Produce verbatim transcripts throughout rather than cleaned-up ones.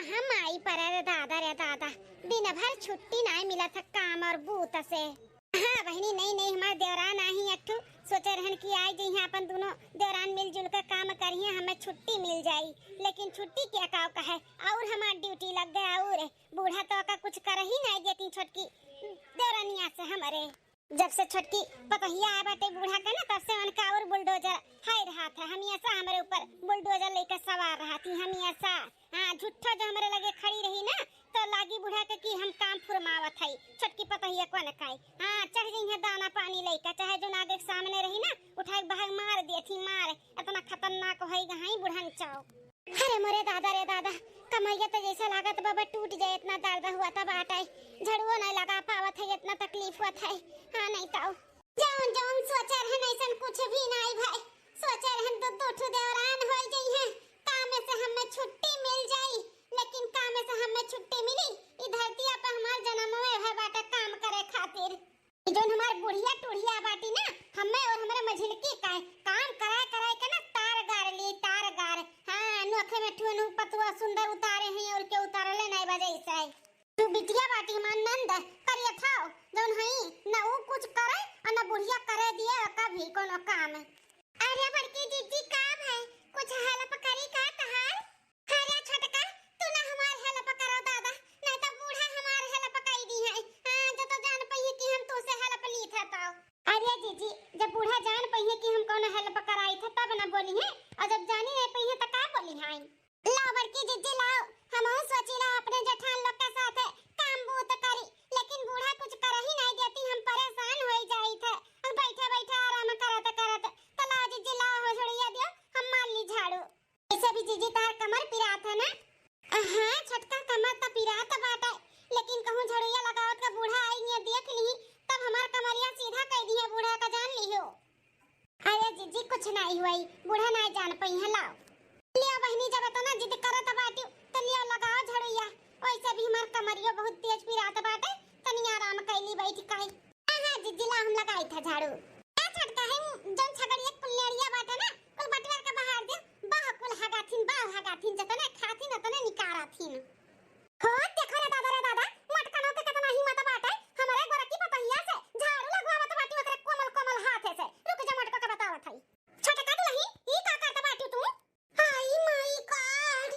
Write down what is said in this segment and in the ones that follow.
हम आई पर, अरे दादा रे दादा, दिन भर छुट्टी नाहीं मिलत है काम और बूत से। हाँ बहिनी, नहीं नहीं, हमार देवरान आही एक ठो, सोचे रहन कि आई जइहें, अपन दुनो देवरान मिलजुल के काम करिहें, हमें छुट्टी मिल जाई। लेकिन छुट्टी के काव कहे, और हमार ड्यूटी लग गया। और बूढ़ा तो का कुछ कर ही नाहीं देती छोटकी देवरनिया से हमरे। जब से छोटकी पतोहिया आए बाटे बूढ़ा के ना, तब से उनका और बुलडोजर हाय रहत है, हमेशा हमरे ऊपर बुलडोजर लेके सवार रहती हमेशा। हाँ, झूठो जो हमरे लगे खड़ी रही ना, तो लागी बूढ़ा के कि हम काम फुरमावत हई, छोटकी पतोहिया को न खाई। हाँ, चढ़ जइहें दाना पानी लेके, चाहे जो आगे के सामने रही ना, उठाए के भाग मार दिए थी मार, इतना खतरनाक होई गहाई बुढ़न चाओ। अरे मोरे दादा रे दादा, कमैया तो जैसे लागत बाबा टूट जाए, इतना दर्द हुआ था बाटे, झड़ुओ नहीं लगा पावत है, इतना तकलीफ हुआ था। हाँ नहीं तो जौन जौन सोचे रहन ऐसन कुछ भी नहीं भाई, सोचे रहन दो दो ठो देवरान हो जइहें, काम से हमें छुट्टी मिल जाई, लेकिन काम से हमें छुट्टी मिली, ई धरतिया पे हमार जन्म हुए है बाटे काम करे खातिर। ई जौन हमार बुढ़िया टुढ़िया बाटी ना, हमें और हमारे मझिलकी का काम कराए कराए के ना तार गार ली, तार गार। हाँ, नोखे में ठुनु पतुआ सुंदर उतारे हैं और के उतारले नहीं बजे से। तू बिटिया बाटी हमार नंद करिया था, जौन हई ना ऊ कुछ करे और ना बुढ़िया करे दिए कभी कोनो काम। अरे बड़की जीजी का भाई, कुछ हेल्प करी का तहार? अरे छोटका, तू ना हमार हेल्प करो दादा, नहीं तो बूढ़ा हमार हेल्प कर दी है। हाँ, जो तो जान पइहे कि हम तू से हेल्प ली था तो। अरे जीजी, जब बूढ़ा जान पइहे कि हम कौन हेल्प कराई था तब ना बोली है, और जब जानी नहीं पइहे तो का बोली है? लाओ बड़की जीजी लाओ, हमहू सोची ला अपने जेठान लोग के साथ काम बूत करी, लेकिन बूढ़ा कुछ कर ही नहीं देती, हम परेशान हो जाई थे। हम बैठे बैठे आराम करत करत, तो लाओ जीजी लाओ हो झड़िया दियो, हम मार ली झाड़ू। ऐसे भी जीजी तार कमर पिरात है ना? हाँ छोटका, कमर तो पिरात बाटे, लेकिन कहूँ झड़िया लगावत का बूढ़ा आई निया देख ली, तब हमार कमरिया सीधा कर दिया बूढ़ा का, जान लियो। अरे जीजी कुछ नहीं हुई, बूढ़ा नहीं जान पइहे, लाओ। लियो बहिनी, जब इतना जिद करत बाटी तो लियो लगाओ झड़ुइया। वैसे भी हमार कमरियो बहुत तेज पिरात बाटे, तनी आराम कैली बैठ काई। हाँ हाँ जीजी, ला हम लगाई था झाड़ू। ए छोटका है जौन छगड़िया कुल्लेड़िया बाटे ना, कुल बटवर के बाहर दे, बाह कुल हगाथिन, बाह हगाथिन, जतने खाथिन उतने निकाराथिन। हो देखो रे दादा, रे दादा, मोटकनो के केतना हिम्मत बाटे, हमरे गोरकी पतोहिया से झाड़ू लगवावत बाटी ओकरे कोमल कोमल हाथे से। रुक जा, मोटको के बतावत हई। छोटका दुलही, ई का करत बाटी तू? हाय माय गॉड,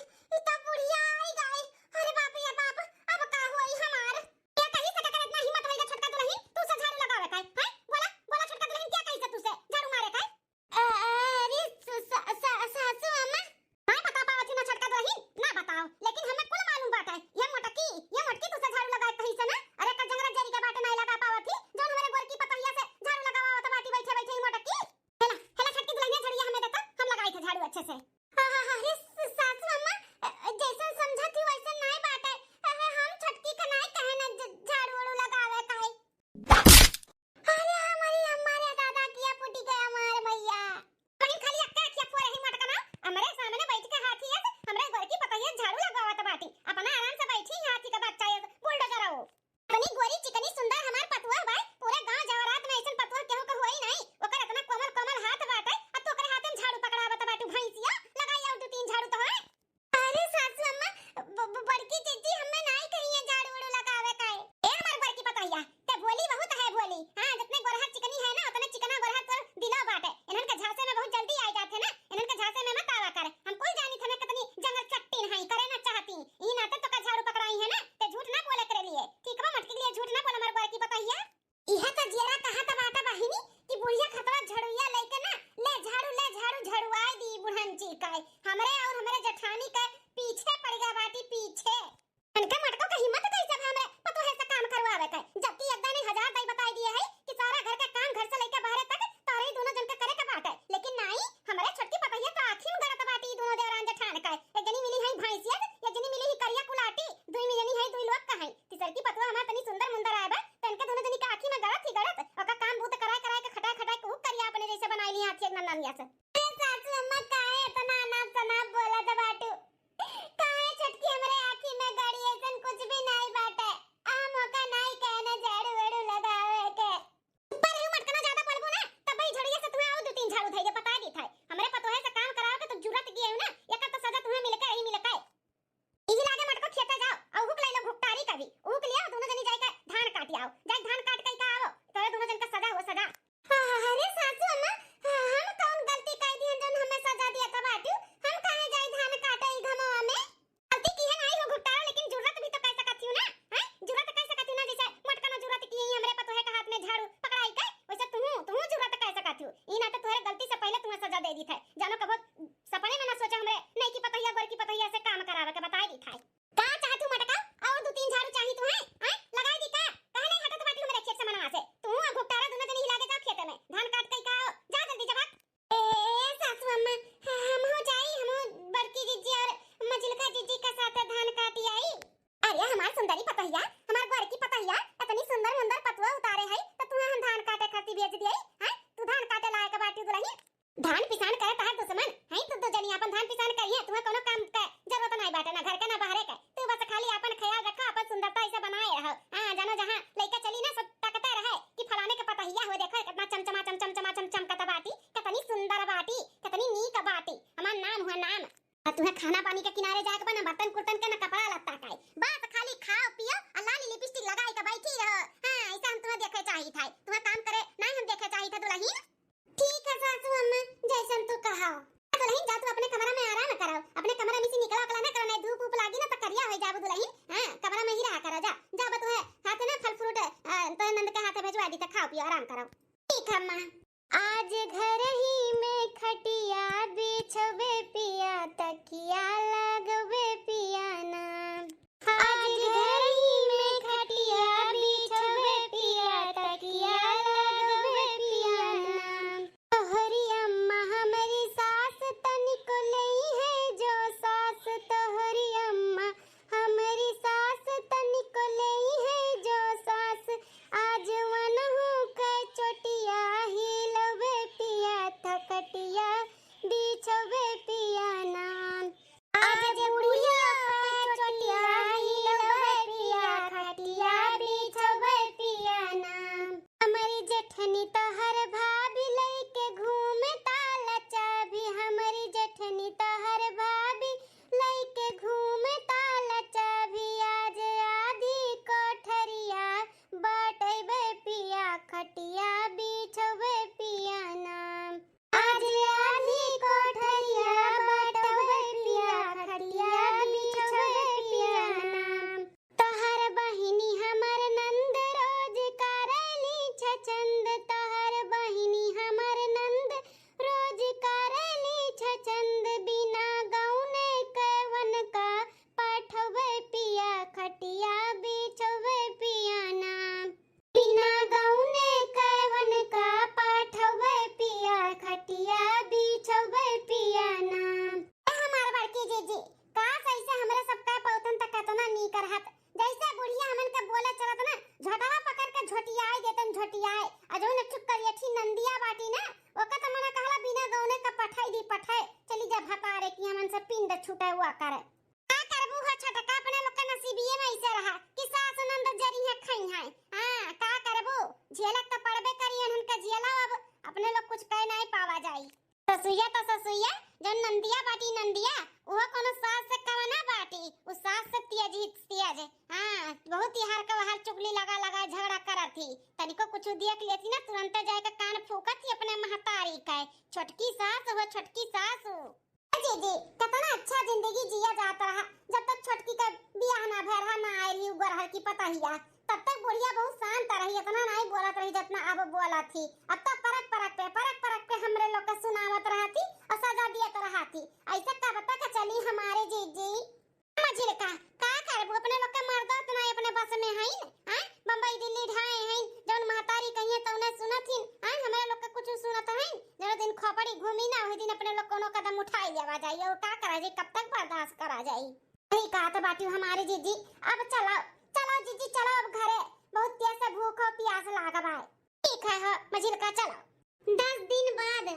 ऊ के लिए दोनों जनी जाइके धान काट आओ, जाइके धान काट कइके आओ, तोरे दोनों जन का सजा हो सजा। अरे सासू अम्मा, हम कौन गलती कइ दिहन जौन हमें सजा दिया था बाटू? हम काहे जाई धान काटे ई घमवा में? गलती किहे नाहीं हो घुट्टारो, लेकिन जुर्रत भी तो कइ सकत हियो ना, हैं? जुर्रत कइ सकत हियो ना, जैसे मोटकनो जुर्रत किहे ही हमरे पतोहे के हाथ में झाड़ू पकड़ाइ के, वैसे तुहू, तुहू जुर्रत कइ सकत हियो। ई नाते तोहरे गलती से पहिले तुहें सजा दे दीत है। जानो कबो सपने में ना सोचा हमरे नइकी पतोहिया, गोरकी पतोहिया से काम करावे के बताइ दीत है। का चाहत हू मोटका? अउर दू तीन झाड़ू चाही तुहें, हैं? लगाइ दी का? काहे नाहीं हटत बाटी हमरे खेत से मनवा से? तुहू अउर घुट्टारो दोनों जनी ही लागे जाओ खेते में, धान काट कइके आओ, जा जल्दी जा भाग। ए, ए, सासू अम्मा, ह-, हमहू जाई, हमहू बड़की जिज्जी अउर मझिलका जिज्जी का साथे धान काटी आई। अरे हमार सुंदरी पतोहिया, हमार गोरकी पतोहिया, इतनी सुंदर मुंदर पतोह उतारे है, त तुहें हम धान काटे खातिर भेज दिया, हैं? तू धान काटे लायक बाटी दुलही। धान पिसान करे तहार दुश्मन, हैं? तू दो जनी आपन धान पिसान करिहे, तुहें कौनो काम के जरूरत नाहीं बाटे, ना घर के ना बाहरे के। तू बस खाली आपन ख्याल रखा, आपन सुंदरता ऐसे बनाए रहो। हाँ, जानो जहाँ लइका चली ना, सब ताकते रहे कि फलाने के पतोहिया हो, देखो कितना चमचमा चमचम चमा चम चमकत बाटी, कितनी सुंदर बाटी, कितनी नीक बाटी, हमार नाम हुआ नाम। अउर तुहें खाना पानी के किनारे जाए के बा ना, बर्तन कुर्तन के ना कपड़ा लत्ता के, बस खाली खाओ पियो अउर लाली लिपस्टिक लगाई के बैठी रहो। हाँ, ऐसा हम तुहें देखे चाहित है, तुहें काम करे नाहीं हम देखे चाहित है दुलहिन। ठीक है सासू अम्मा, जैसन तू कहो। दुलहिन जा तू अपने कमरा में आराम करो, अपने कमरा में से निकला उकला ना करो, नाहीं धूप उप लागी ना तो करिया हो जाबू दुलहिन। हाँ, कमरा में ही रहा करो, जा, जा बतुहे हाथे ना फल फ्रूट, अ, तोहे नंद के हाथे भेजवा दी तो खाओ पियो आराम करो। ठीक है अम्मा। आज घर ही में खटिया बिछवे पिया, तकिया लगवे पिया ना। आज घर ही में खटिया बिछवे पिया, तकिया लगवे पिया ना। तोहरी अम्मा हमरी सास तनिको लेई है जो सास, तोहरी अम्मा हमरी सास तनिको लेई है जो सास, आज वनहु के चोटिया हिलवे पिया, थकटिया बिछवे पिया ना। आज बुढ़िया के चोटिया हिलवे पिया, खटिया बिछवे पिया ना। हमरी जेठनी तोहर भाभी लइके घूमे ताला चाभी, हमरी जेठनी तोहर भाभी लइके घूमे ताला चाभी, आज आधी कोठरिया बटइबे पिया, खटिया बिछउबे पिया ना। आज आधी कोठरिया बटउबे पिया, खटिया बिछउबे पिया ना। तोहर बहिनी हमर नंद रोज करेली छछंद, तोहर बहिनी हमर नंद रोज करेली छछंद, बिना गौने के वनका पठउबे पिया, खटिया बिछउबे पिया ना। बिना गौने के वनका पठउबे पिया, खटिया बिछउबे पिया ना। ए हमार बड़की जीजी, काश ऐसे हमरे सबका पौतन त कतना नीक रहत। जैसे बुढ़िया हमन के बोले चलत ना, झोटवा पकड़ के झोटियाए देतन, झोटियाए। आ जौन एक ठो करियठी नंदिया बाटी ना, ओका त मना कहला बिना गौने का पठाई दी, पठाए। चली जा भतारे की हमन से पिंड छूटे हुआ करे। का करबू हो छोटका, अपने लोग के नसीबिये में ऐसे रहा कि सास नंद जरी है, खई है। हाँ, का करबू, झेलक त पड़बे करी, उनका झेला अब अपने लोग कुछ कह नहीं पावा जाई। ससुइया त ससुइया, जौन नंदिया बाटी नंदिया, उहो कोनो सास से कम ना बाटी, उ सास से तेज ही तेज। हाँ, बहुत ही हर का हर चुगली लगा लगा झगड़ा करत ही। तनिको कुछ देख लेती ना, तुरंते जाए के कान फूकत ही अपने महतारी के। छोटकी सास हो, छोटकी सास हो। ए जीजी, कितना अच्छा जिंदगी जिया जात रहा, जब तक छोटकी के बियाह ना भय रहा, ना आए रही उ गोरहर की पतहिया। तब तक बुढ़िया बहुत शांत रही, इतना नहीं बोलत रही जितना अब बोलत ही। अब तो परक परक पे, परक परक पे हमरे लोग के सुनावत रहती और सजा दियत रहती। ऐसे कब तक चली हमारे जीजी? मझिलका, का करबू, अपने लोग के मर्दो तो नहीं अपने बस में हईन, आय? बम्बई दिल्ली ढाए हईन, जौन महतारी कहिए तौने सुनत हिन, आय? हमरे लोग के कुछ सुनत हईन, जौन दिन खोपड़ी घूमी ना, वही दिन अपने लोग कोनो कदम उठाई लेवा जाई। और का करा जाई, कब तक बर्दाश्त करा जाई? सही कहत बाटी हमारे जीजी, अब चलो, चलो जीजी, चलो अब घरे, बहुत तेज से भूख और प्यास लागल बा। ठीक है हो, मझिलका चलो। दस दिन बाद।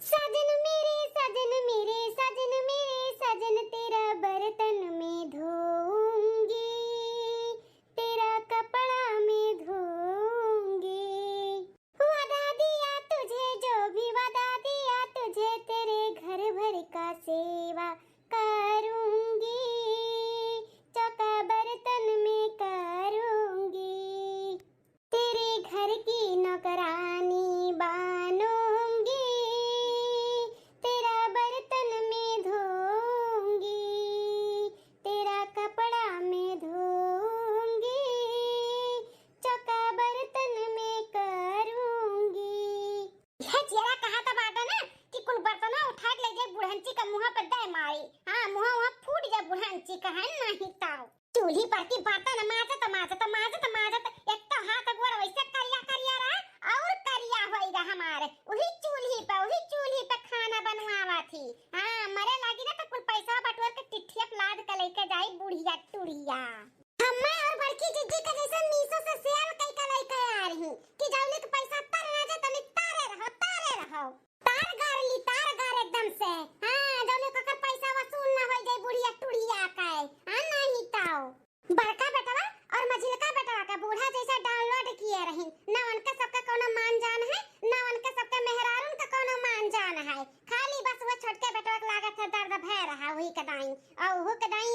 सजन मेरे, सजन मेरे, सजन मेरे, सजन तेरा बर्तन मैं धोऊंगी, तेरा कपड़ा मैं धोऊंगी। वादा दिया तुझे, जो भी वादा दिया तुझे, तेरे घर भर का सेवा करूंगी, चौका बर्तन में कर नहीं तो चूल्ही पर की बर्तन माजत, माजत, माजत, माजत, एक तो हाथ गोड़ वैसे करिया, करिया रहा और करिया होई रहा हमारे। वही चूल्ही पे, वही चूल्ही पे खाना बनवावा थी। हाँ, मरे लागी ना तो कुल पैसा बटोर के टिठिया पे लाद के लेके जाई बुढ़िया टुढ़िया। हम्मे और बड़की जिज्जी के जैसे मीशो से सेल कई के लेके आ रही कि जौले के पैसा तर ना जाए, तले तारे रहो, तारे रहो। तार गार ली, तार गार एकदम से। हाँ, जौले के ओकर पैसा वसूल ना होई जाए बुढ़िया टुढ़िया के। हाँ, नहीं तो। बड़का बेटवा और मझिलका बेटवा के बूढ़ा जैसे download किए रही, ना उनके सबके कोनो मान जान है, ना उनके सबके मेहरारून के कोनो मान जान है। खाली बस वो छोटके बेटवा के लागत है दर्द भय रहा वही के दाई, और वहू के दाई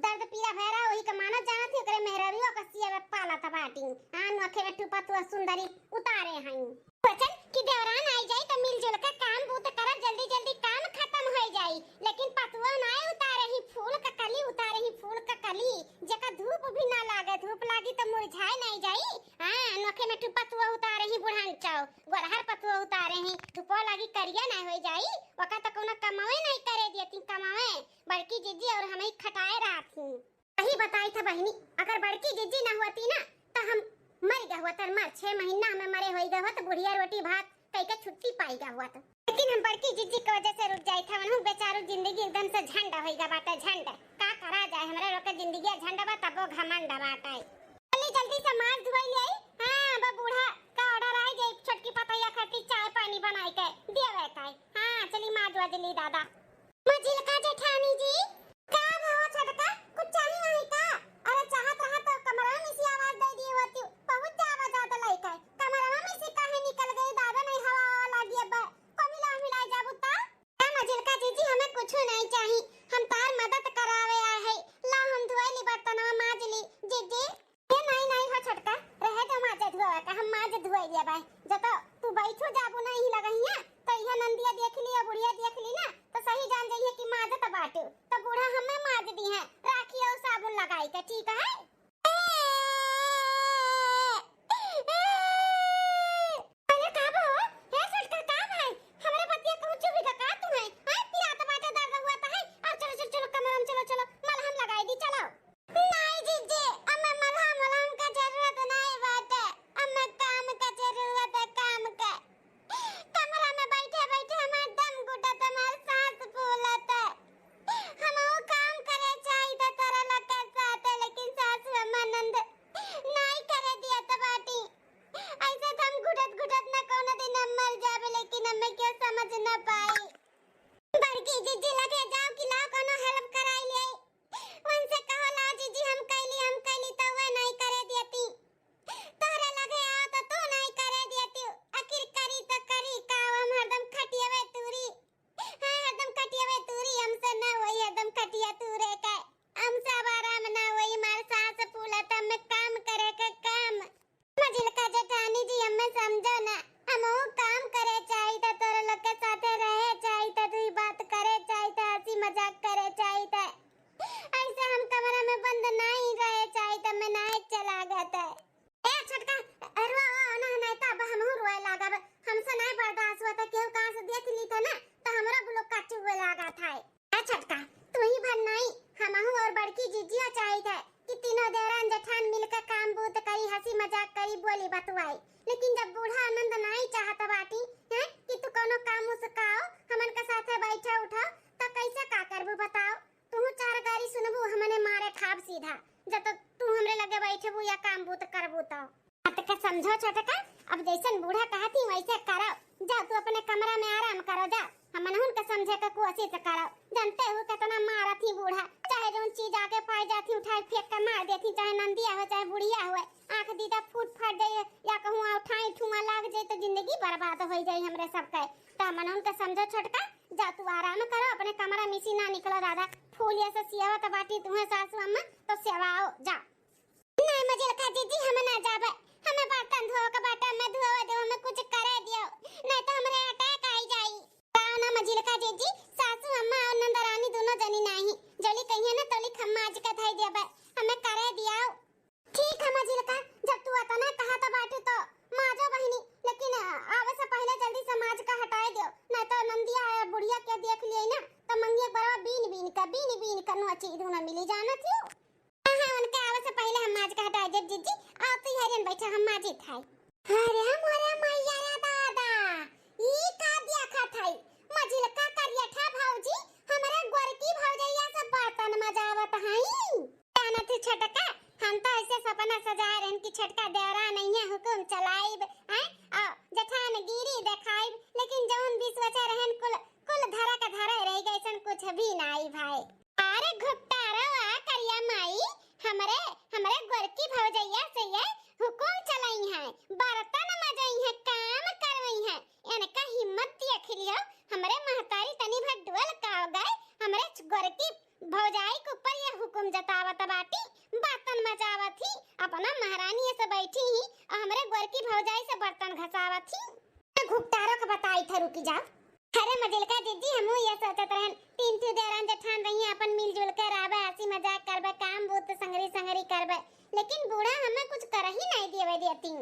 दर्द पीरा भय रहा वही के मानत जानत ही, ओकरे मेहरारुओ के सिया में पालत बाटी। हाँ, नोखे में टुपत हुआ सुंदरी उतारे हई। सोचन कि देवरान आई जाई तो मिलजुल के काम बूत करब, जल्दी जल्दी काम खत्म हो जाई, लेकिन पतुआ ना उतारे ही फूल का कली, उतारे ही फूल का कली, जेका धूप भी ना लागे, धूप लागी तो मुरझाए नहीं जाई। हाँ, नोखे में टू पतुआ उतारे ही बुढ़ान चाओ, गोरहर पतुआ उतारे ही, धूपो लागी करिया ना हो जाई, ओका तो कोनो कमावे नहीं करे दियती, कमावे बड़की जिज्जी और हम ही खटाए रहत ही। सही बताई था बहिनी, अगर बड़की जिज्जी ना होती ना, तो हम मर गए होत, मर छह महीना हमें मरे होई गए होत, बुढ़िया रोटी भात कई के छुट्टी पाई गए होत। लेकिन हम बड़की जिज्जी के वजह से रुक जाई था, उन्हों बेचारू जिंदगी एकदम से झंड होई गए बाटे, झंड। का करा जाए, हमरे लोग के जिंदगी झंड बा, तबो घमंड बाटे। जल्दी जल्दी से मार धुआई ले आई। हाँ, अब बूढ़ा का order आई जाई, छोटकी पतैया खातिर चाय पानी बनाई के दिए ताई। हाँ, चली मार धुआ जल्दी दादा। मझिलका जेठानी जी। का भवा छोटका, कुछ चाही वाही का? अरे चाहत रहा तो कमरा में से आवाज दे दिए होती, पहुँच जावा जात लइके। कमरा में से काहे निकल गई दादा, नहीं हवा हवा लागी अब। को मिला मिला जाबू ता? ए मझिलका जीजी, हमें कुछ नहीं चाही, हम तार मदद करावे आए है। ला हम धोए ली बर्तनवा माज ली जीजी। ए, नहीं, नहीं हो छोटका, रहे दो माजे धुआवे का, हम माज धुआई लेबै। जब तू बैठो जाबू नहीं लगहिया, तो यह नंदिया देख ली और बुढ़िया देख ली ना, तो सही जान जाइए कि माजत बाटू। तो बूढ़ा हमें माज दी है, राखी और साबुन लगाई के, ठीक है? अरे का बो? हे छोटका, का भाई? हमरे बतिया कहूँ चुभी का, का तू है? आय, पिरात बाटे, दर्द हुआ त है। आ, चलो, चलो, चलो, कमरा में चलो, चलो, मलहम लगाई दी, चलो। नाई जीजी, अम्मे मलहम, मलहम का जरूरत नाई बाटे। अम्मे काम का जरूरत है, काम का। कमरा में बैठे, बैठे हमार दम घुटत, हमार सांस फूलत। हमहू काम करे चाहित तोरा लोग के साथे, लेकिन सासू अम्मा नंद नाई करे दियत बाटी। ऐसे तो हम घुटत, घुटत न कौनो दिन हम मर जाबे, लेकिन हमें क्यों समझ न पाई। बड़की जीजी लगे जाओ कि लाओ कौनो help कराई ले। उनसे कहो, "लाओ जीजी, हम कैली, हम कैली," तो वह नहीं करे देती। तोहरे लगे आओ तो तू नहीं करे देती। आखिर करी तो करी का, हम हरदम खटियावे तूरी। हाँ, हरदम खटियावे तूरी, हमसे ना होई हरदम खटिया तूरे के। हमसे अब आराम ना होई, मार सांस फूलत, हमें काम करे के काम। मझिलका जेठानी जी, हमें समझो ना, हमहू काम करे चाहित, तोरे लोग के साथे रहे चाहित, दुई बात करे चाहित, हंसी मजाक करे चाहित। ऐसे हम कमरा में बंद नहीं रहे चाहित, हमें नहीं अच्छा लागत है। ए छोटका, रुआ ना, नहीं तो अब हमहू रोए लागब, हमसे नहीं बर्दाश्त होता, केहू कहाँ से देख ली था ना, तो हमरा बुलो कच्चू हुए लागत है। ए छोटका, तू ही भर नहीं, हमहू और बड़की जिज्जिया चाहित है कि तीनों देवरान जेठान मिलकर काम बूत करी, हंसी मजाक करी, बोली बतुआई। लेकिन जब बूढ़ा आनंद नाई चाहत बाटी, हैं, कि तू कोनो काम उसकाओ, हमन के साथे बैठे उठो, तो कैसे का करबू बताओ? तू चार गारी सुनबू, हमने मारे खाब सीधा, जब तो तू हमरे लगे बैठबू या काम बूत करबू तो। बात के समझो छोटका, अब जैसन बूढ़ा कहती वैसे करो। जाओ तू अपने कमरा में आराम करो, जाओ। हमनहुन के समझे के कोशिश करो। जानते हो कितना मारत ही बूढ़ा, चाहे जौन चीज आगे पाए जाती उठाए फेंक के मार देती, चाहे नंदिया हो चाहे बुढ़िया हो, आँख दीदा फूट फाट जाए या कहूँ उठाई ठुआ लाग जाए तो जिंदगी बर्बाद हो जाए हमरे सबके। तो हमनहुन के समझो छोटका, जाओ तू आराम करो, अपने कमरा में से ना निकलो दादा। फूल ऐसे सियावत बाटी तुम्हें सासू अम्मा, तो सेवाओ, जाओ। नहीं मझिलका जीजी, हम ना जाबे, हमें बर्तन धोवे के बाटे, हमें धोवे दो, हमें कुछ करे दियो, नहीं तो हमरे attack आई जाई। का ना मझिलका जीजी, सासू अम्मा और नंदरानी दोनों जनी नहीं, जली कहिए ना तोली खम्मा आज के धाई देबे, हमें करे दियो। ठीक है मझिलका, जब तू अतना कहत बाटू तो माजो बहिनी, लेकिन आवे से पहिले जल्दी से माज का हटाए दियो, नहीं तो नंदिया है बुढ़िया के देख लिए ना, तो मंगिया बरवा बीन बीन का, बीन बीन का नोची धुना मिली जाना थी। हाँ, हाँ, उनके आवे से पहिले हम माज का हटाए देब जिज्जी। आओ तू हरियन बैठा, हम माजित है। अरे मोरे मैया रे दादा, ई का देखत है? मझिलका करियठा भौजी हमरे गोरकी भौजैया से बर्तन मजावत हई। जाना थी छोटका, हम तो ऐसे सपना सजाए रहन कि छोटका देवरा नहीं है, हुकुम चलाइब, हैं? आ जेठानगिरी देखाइब, लेकिन जौन बीस बचे रहन कुल, कुल धरा का धरा रह गए, ऐसन कुछ भी ना आई भाई। अरे घुट्टारो आ करिया माई, हमरे, हमरे गोरकी भौजैया से ये हुकुम चलई है, बर्तन मजई है, काम करवई है। इनका हिम्मत देख लियो, हमरे महतारी तनी भर डोल का हो गए, हमरे गोरकी भौजाई के ऊपर ये हुकुम जतावत बाटी, बर्तन मजावत ही, अपना महारानी ऐसे बैठी ही, और हमरे गोरकी भौजाई से बर्तन घसावत ही। घुट्टारो के बताई था, रुकी जाओ। अरे मझिलका जिज्जी, हमहू ये सोचत रहन, तीन ठो देवरान जेठान रही, अपन मिलजुल के रहबे, हंसी मजाक करबे, काम बूत संगरी संगरी करबे, लेकिन बूढ़ा हमें कुछ कर ही नहीं देवे देती।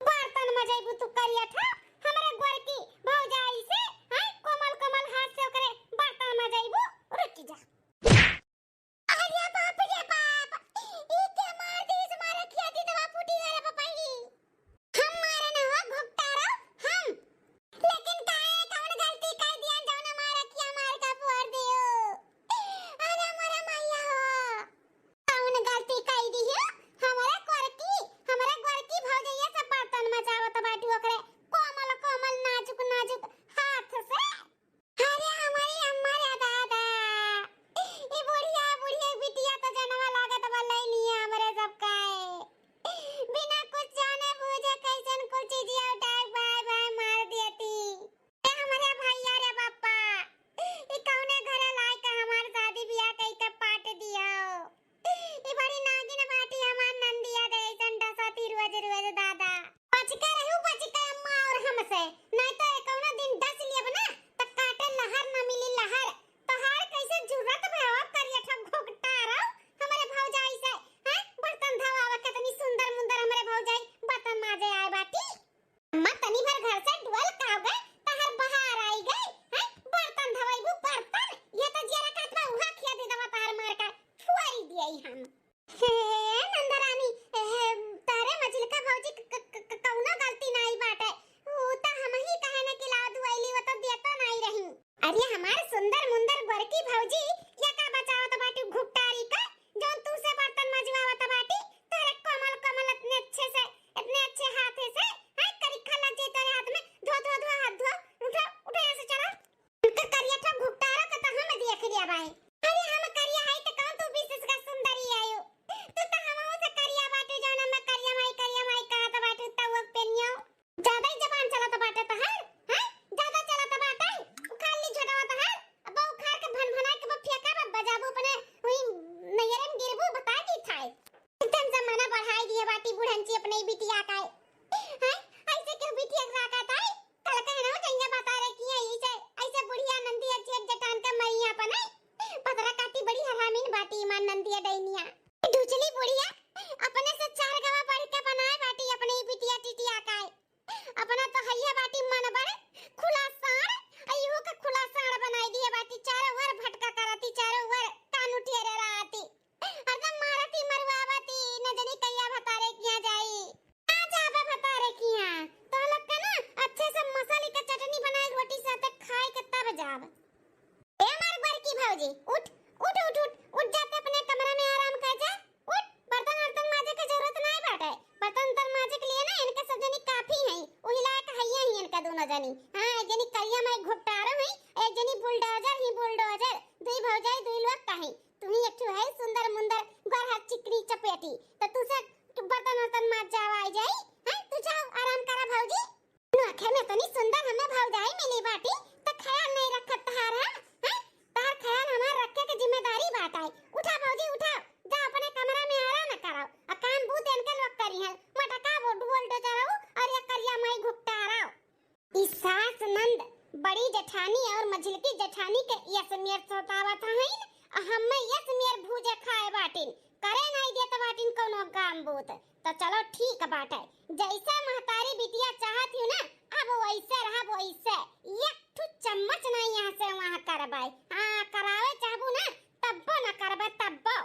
बर्तन मजैबू तू करिया ठा, हमरे गोरकी भौजाई से, हैं, कोमल कोमल हाथ से ओकरे बर्तन मजैबू, रुक जा। अरे बाप रे बाप, ई के मार दीस, मारे खिया दी दवा फूटी रे बापा ही। हम मारे न हो घुट्टारो, हम। लेकिन काहे, कौन गलती कर दिया जौन मारे खिया मार का फोड़ दियो? अरे मोरे मैया हो। कौन गलती कई दी है? हमरे गोरकी, हमरे गोरकी भौजैया से बर्तन मजावत बाटू ओकरे कोमल कोमल नाजुक नाजुक हाथ से। अरे हमारी अम्मा रे दादा, ई बुढ़िया, बुढ़िया बिटिया तो जनवा लागत बा लैनिया हमरे सब काए। बिना कुछ जाने बूझे कैसन कुल चीजिया उठाए बाय बाय मार देती। ए हमरे भैया रे बापा, ई कौने घरे लाए के हमार शादी बियाह कई के पाट दियो। ई बड़ी नागिन बाटी हमार नंदिया दे ऐसन डसती रोज रोज दादा। बच के रहू, बच के अम्मा और हमसे, नहीं तो ये कौनो दिन डस लियब ना, त काटे लहर न मिली लहर। तोहार कैसे जुर्रत भवा करिया ठा घोकटा रहो हमरे भौजाई से, हैं? बर्तन धवावे कितनी सुंदर मुंदर हमरे भौजाई बर्तन माजे आए बाटी। अम्मा, तनी भर घर से डुअल का हो गए, तहर बहार आई गए, हैं? बर्तन धवैबू, बर्तन। ये तो जियरा कहत बा, उहा खिया दे दवा तहर मार का, फुआरी दियई हम। हे नंदरानी, हे, तारे मझिलका भौजी क, क, क, क, कौनो गलती नाई बाटे। ऊ त हमही कहे न कि लाव दुआइली, वो तो देतो नाई रही। अरे हमार सुंदर मुंदर गोरकी भौजी, ये का बचावत बाटू घुट्टारी का? जौन तू से बर्तन मजवावत बाटी, तोहरे कोमल कोमल इतने अच्छे से, इतने अच्छे हाथे से, हाय करिखा लग जाई तोरे हाथ में, धो, धो, धो, हाथ धो, उठो, उठो यहाँ से चलो। क-, करिया ठो घुट्टारो के तो हम देख लिया बाई। अरे हम करिया हई त कौन तू बीस का सुंदरी आयो? तू तो हमहू से करिया बाटू, जौन हमें करिया माई, करिया माई कहत बाटू, तउवक पेनियो। ज्यादा ही जबान चलत बाटे तहार, हैं? ज्यादा चलत बाटे। उखाड़ ली झोटवा तहार। अब उखाड़ के भन भना के बा फेंका बा बजाबू अपने हुई नैयरे में गिरबू बता दी थाई। एकदम जमाना बढ़ाई दिए बाटी बुढ़ंची अपने ही बिटिया का। हैं? ऐसे क्यों बिटिया के राखा थाई? कल कहना हो जइया बता रहे कि ऐसे, ऐसे बुढ़िया नंदी अच्छी एक जटान का मरिया अपने। पतरा काटी बड़ी हरामीन बाटी ईमान नंदिया डैनिया। ढुचली बुढ़िया अपने से चार गवा बढ़ के बनाए बाटी अपने ही बिटिया टिटिया का। अपना तो हइया बाटी मन बड़ खुला साड़, आ इहू के खुला साड़ बनाई दिए बाटी, चारों ओर भटका करती, चारों ओर कान उठिए रे राती। हरदम मारती, मरुआवती, न जनी कहिया भतारे किहाँ जाई। आ जाबे भतारे किहाँ, तो लोग के ना अच्छे से मसाली के चटनी बनाई रोटी साथे खाए के तब जाब। ए हमार बड़की भौजी, उठ, उठ, उठ, उठ, उठ जा त अपने कमरा में आराम कर जा। उठ, बर्तन वर्तन माजे के जरूरत नाय बाटे। बर्तन वर्तन माजे के लिए ना इनके सब जनी काफी हैं। उही लायक हइये ही इनका दोनों जनी। हाँ, एक जनी करिया माई घुट्टारो हैं, एक जनी बुलडोजर ही बुलडोजर। दुई भौजाई दुई लोग का हैं। तू ही एक ठो है सुंदर मुंदर गोरहर चिकनी चपेटी। तो तू से तू बर्तन वर्तन माज जावा आई जाई। हैं, तू जाओ आराम करा भौजी। नोखे में तनी सुंदर हमें भौजाई मिली बाटी, त ख्याल नहीं रखत तहार हम, हैं? तहार ख्याल हमार रखे के जिम्मेदारी बाटे। उठा भौजी, उठा, जा अपने कमरा में आराम करो। आ काम बूत इनके लोग करी हैं, मटका वो डुअल डोजरऊ और ये करिया माई घुट्टारऊ। ई सास नंद बड़ी जेठानी और मझिलकी जेठानी के यस मेर सतावत हईन, आ हमें यस मेर भूजे खाए बाटिन, करे नहीं देत बाटिन कौनो काम बूत। तो चलो ठीक बाटे, जैसे महतारी बिटिया चाहत हूँ ना, अब वैसे रहब वैसे। एक ठू चम्मच नहीं यहाँ से वहाँ करबै। हाँ, करावे चाहबू ना, तब्बो ना करबै, तब्बो।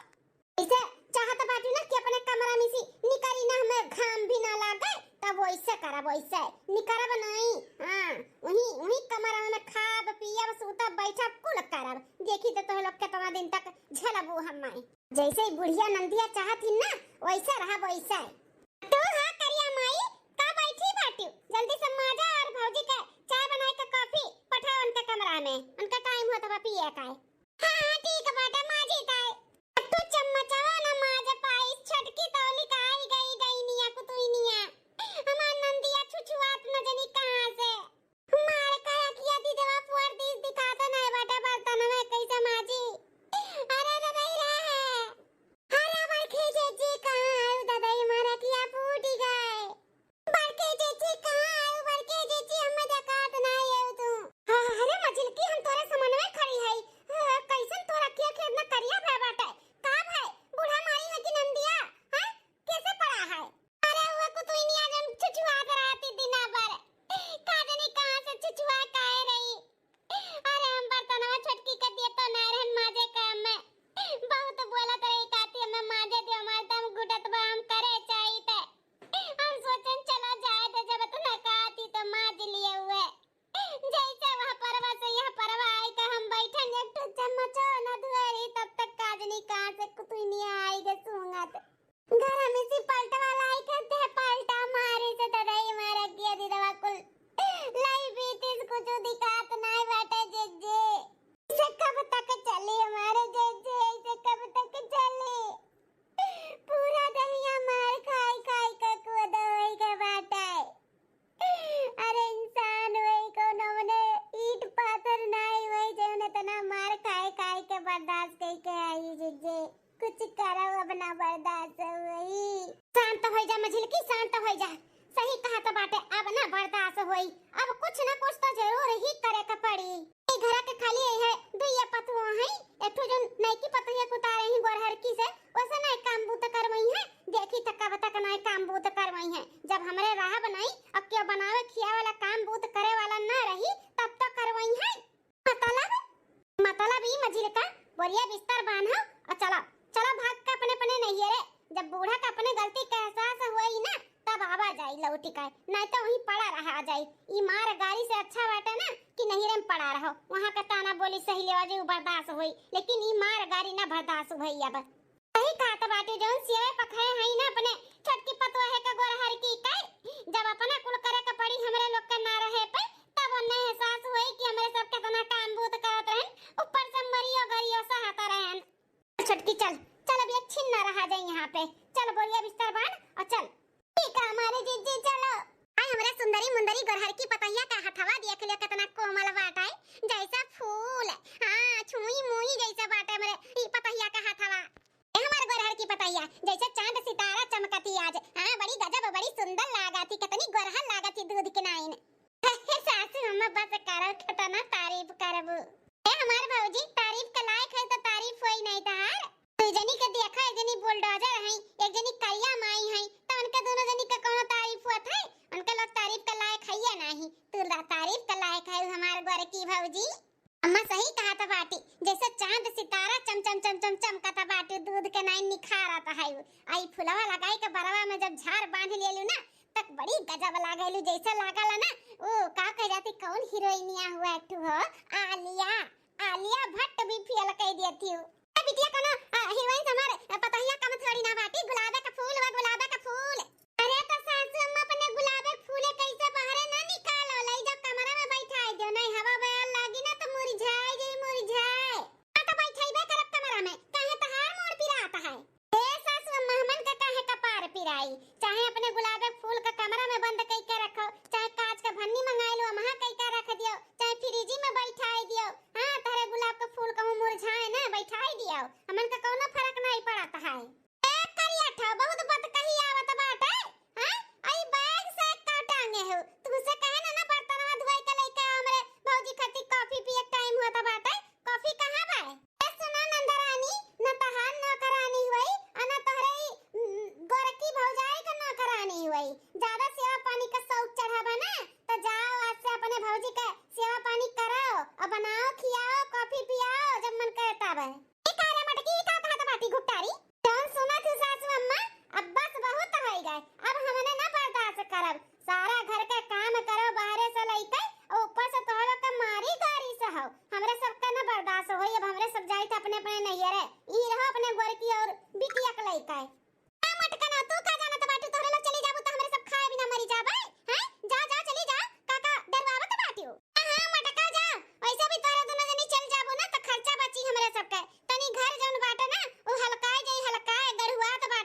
इसे चाहत बाटी ना कि अपने कमरा में से निकरी ना, हमें घाम भी ना लागे, तब वैसे करब, वैसे निकरब नहीं। हाँ, वही, वही कमरा में खाब, पियब, सूतब, बैठब, कुल करब। देखी तो तोह लोग कितना दिन तक झेलबू हमें। जैसे ही बुढ़िया नंदिया चाहत ही ना, वैसे रहब, वैसे। तू हाँ करिया माई, का बैठी बाटू? जल्दी से माजा और भौजी के चाय बनाए के कॉफी पठाओ उनके कमरा में, उनका टाइम होत बा पिए का। हाँ, हाँ, ठीक बाटे, माजी ताई। तू चम्मचवा न माज पाइस, छोटकी तौली का आई गई डैनिया कुतुइनिया। हमार नंदिया छुछुआत न जनी कहाँ से। मार का अखिया दीदवा फोड़ दीस, दिखाते नहीं बाटे बर्तन में कैसे माजी। अरे ददई रहे। अरे बड़की जीजी कहाँ आयु ददई, मार अखिया फूटी गए। बड़के जीजी कहाँ आयु? बड़के जीजी, हमें देखात ना आयु तू। हाँ, अरे मझिलकी, हम तोरे समनवे खड़ी हई। हाँ, कैसन तोरा अखिया के इतना करिया भय बाटे? का भय? बूढ़ा मारी है कि नंदिया? हाँ? कैसे पड़ा है? अरे वो कुतुइनिया जन छुछुआत रहती दिना भर। का जानी कहाँ से छुछुआ काहे रही। अरे हम बर्तनवा छोटकी के दिए तो ना रहन माजे के, हमें बहुत बोलत रही काती, हमें माजे दियो, हमारे दम घुटत बा, हम करे चाहित। हम सोचन चलो जाए दे, जब इतना काती तो माज लिए हुए। जैसे वह परवा से यह परवा आई का हम बैठन एक ठो चम्मचो न धुए रही, तब तक का जानी कहाँ से कुतुइनिया आई गे सूंघत। घर में से पलटवा लाई के दे पलटा मारे से ददई मारा किया दीदवा कुल। लाई बीतीस कुछ दिखात नाय बाटे जीजी। इसे कब तक चली हमारे जीजी, इसे कब तक चली? पूरा दहिया मार खाई खाई के कुदवाई के बाटे। अरे इंसान वही कोनो मने ईट पाथर नाई वही जौन इतना मार खाए खाए के बर्दाश्त कई के आई जीजी। कुछ करो, अब ना बर्दाश्त होई। शांत हो जा मझिलकी, शांत हो जा। सही कहा तो बाटे, अब ना बर्दाश्त होई। अब कुछ ना कुछ तो जरूर ही करे के पड़ी। ए घर के खाली है दुइया पतुआ है, एक ठो जो नईकी पतुआ कुतारे ही गोरहरकी से, वैसे ना काम बूत करवई है। देखी त कब तक ना काम बूत करवई है। जब हमरे रहब नहीं, अब क्यों बनावे खिया वाला काम बूत करे वाला ना रही, तब तो करवई है। मतलब? मतलब ई मझिलका, बोरिया बिस्तर बांधा और चलो, चलो भाग के अपने अपने नैहरे। जब बूढ़ा का अपने गलती का एहसास होई ना, तब आवा जाई लौटी का, नहीं तो वहीं पड़ा रहा जाई। ई मार गारी से अच्छा बाटे ना कि नैहरे में पड़ा रहो, वहाँ का ताना बोली सही लेवा जो बर्दाश्त होई, लेकिन ई मार गारी ना बर्दाश्त होई अब। सही कहत बाटे, जौन सियाए पखाए हई ना अपने छोटकी पतोहे के गोरहरकी के, जब अपना कुल करे के पड़ी हमरे लोग के ना रहे पे, तब उन्हें एहसास होई कि हमरे सब केतना काम बूत करत रहन, ऊपर से मरियो गरियो सहत रहन। छोटकी चल, चल अब एक छिन ना रहा जाए यहाँ पे, चल बोरिया बिस्तर बांध और चल। ठीक है हमारे जीजी चलो। आई हमरे सुंदरी मुंदरी गोरहरकी पतहिया का हथवा देख लियो, केतना कोमल बाटे, जैसा फूल। हाँ, छुई मुई जैसा बाटे हमरे ई पतहिया का हथवा। ए हमार गोरहरकी पतहिया, जैसे चांद सितारा चमकती आज। हाँ, बड़ी गजब, बड़ी सुंदर लागती, कितनी गोरहर लागती दूध के नाइन। हे सासू अम्मा, बस करो, केतना तारीफ करबू। ए हमार भौजी, तारीफ के लायक है तो तारीफ होई नहीं तहार। दू जनी के देखा, एक जनी बुलडोजर है, एक जनी करिया माई है, तो उनके दोनों जनी के कोनो तारीफ हुआ था? उनके लोग तारीफ के लायक है या नहीं? तू ला-, तारीफ के लायक है हमार गोरकी भौजी। अम्मा सही कहत बाटी, जैसे चांद सितारा चम चम चम चम चमकत बाटी, दूध के नाई निखारत है। आई फुलवा लगाई के बरवा में जब झार बांध लेलू ना, तक बड़ी गजब लागेलू, जैसे लागल ना, ओ का कह जाती, कौन हीरोइनिया हुआ एक ठो हो, आलिया, आलिया भट्ट भी फेल कह देती हूँ। ए बिटिया, कोनो, अ, हीरोइन से हमार, अ, पतोहिया कम थोड़ी ना बाटी, गुलाबे का फूल हुआ, गुलाबे का फूल। अरे तो सासू अम्मा, अपने गुलाबे के फूले कैसे बाहरे ना निकालो, ले जाओ कमरा में बैठाई दो, नहीं हवा बयार लागी ना तो मुरझाए जाई, मुरझाए। हाँ तो बैठैबे करब कमरा में, काहे तहार मोड़ पिरात है? ए सासू अम्मा, हमन का काहे कपार पिराई? चाहे अपने गुलाबे के फूल का कमरा में बंद कई के रखो, चाहे कांच का भन्नी मंगाई लो, वहाँ कई के रख दियो, चाहे फ्रिज में बैठाई दियो। हाँ, तहरे गुलाब का फूल कहूँ मुरझाए ना, बैठाई दियो, हमन का कौनो फर्क नहीं पड़त है। ए करिया ठा, बहुत बतकही आवत बाटे। हाँ? आई बैग से का टांगे हो? तुमसे कहे ना, ना बर्तनवा धोए के लेके हमरे भौजी खातिर कॉफी पिए के टाइम होत बाटे। कॉफी कहाँ बा? ए सुना नंदरानी, ना तहार नौकरानी होई, आ ना तोहरे ई, उम,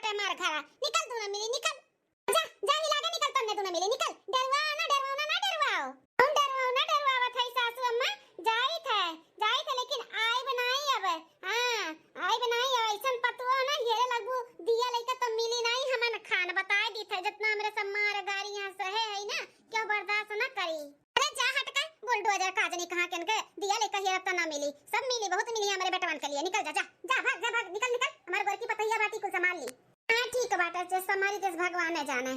बाटे हमार घरा। निकल दुनो मिली, निकल। जा, जा, हिला के निकल, तन्ने दुनो मिली, निकल। डेरवाओ ना, डेरवाओ ना, ना डेरवाओ। हम डेरवाओ ना, डेरवावत है सासू अम्मा, जाइत है, जाइत है, लेकिन आइब नाई अब। हाँ, आइब नाई अब, अइसन पतुआ ना, हेरे लगबू, दिया लइका तो मिली नाई, हमन खान बताए दीत है, जितना हमरे सब मार गारी यहाँ सहे है ना, क्यों बर्दाश्त ना करी। अरे जा हट के, बुलडोजर काजनी कहाँ केन के, दिया लइका हेरब तो ना मिली, सब मिली, बहुत मिली हमरे बेटवन के लिए, निकल जा, जा, जा, भाग, जा, भाग, निकल, निकल, हमार गोरकी पतहिया बाटी कुल संभाल ली। हाँ, ठीक बाटे, जे संभारी देस भगवान जाने।